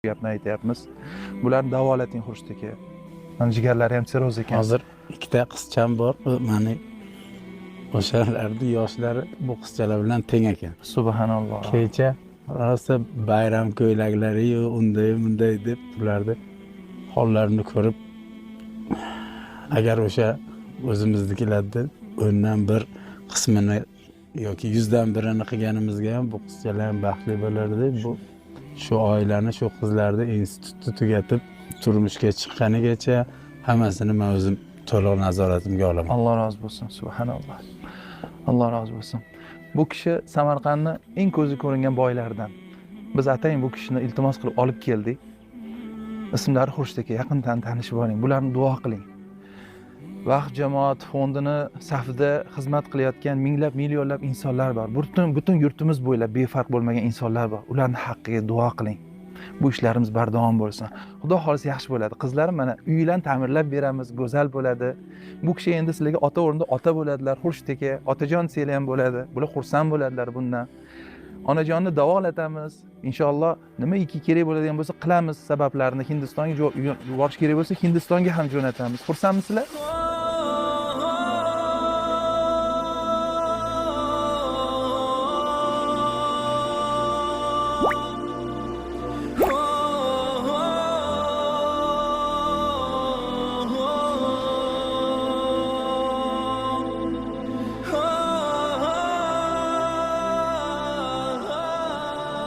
Gapni aytyapmiz. Bularni davolating, Xurshid aka. Mana, jigarlari ham sirroz ekan. Hozir ikkita qizcham bor. Mani o'shalarni yoshlari bu qizchalar bilan teng ekan. Subhanalloh. Kecha rosa bayram ko'ylaklariyu unday bunday deb ularni hollarini ko'rib, agar o'sha o'zimiznikilarni 1% qismini yoki 1/100 ini qilganimizga ham bu qizchalar ham baxtli bo'lardi. Bu shu oilani, shu qizlarni institutni tugatib, turmushga chiqqanigacha hammasini man o'zim to'liq nazoratimga olaman. Alloh rozi bo'lsin. Subhanalloh, Alloh rozi bo'lsin. Bu kishi Samarqandni eng ko'zi ko'ringan boylaridan. Biz atayin bu kishini iltimos qilib olib keldik. Ismlari Xurshid aka, yaqindan tanishib oling, bularni duo qiling. Vaqf jamoat fondini safida xizmat qilayotgan minglab, millionlab insonlar bor. Butun yurtimiz bo'ylab befarq bo'lmagan insonlar bor. Ularni haqqiga duo qiling, bu ishlarimiz bardavom bo'lsin. Xudo xohlasa, yaxshi bo'ladi. Qizlarim, mana, uylarni ta'mirlab beramiz, go'zal bo'ladi. Bu kishi endi sizlarga ota o'rnida ota bo'ladilar. Xurshid aka, otajon desanglar ham bo'ladi, bular xursand bo'ladilar bundan. Onajonni davolatamiz, inshaalloh. Nimaiki kerak bo'ladigan bo'lsa, qilamiz sabablarini. Hindistonga yuborish kerak bo'lsa, Hindistonga ham jo'natamiz. Xursandmisizlar?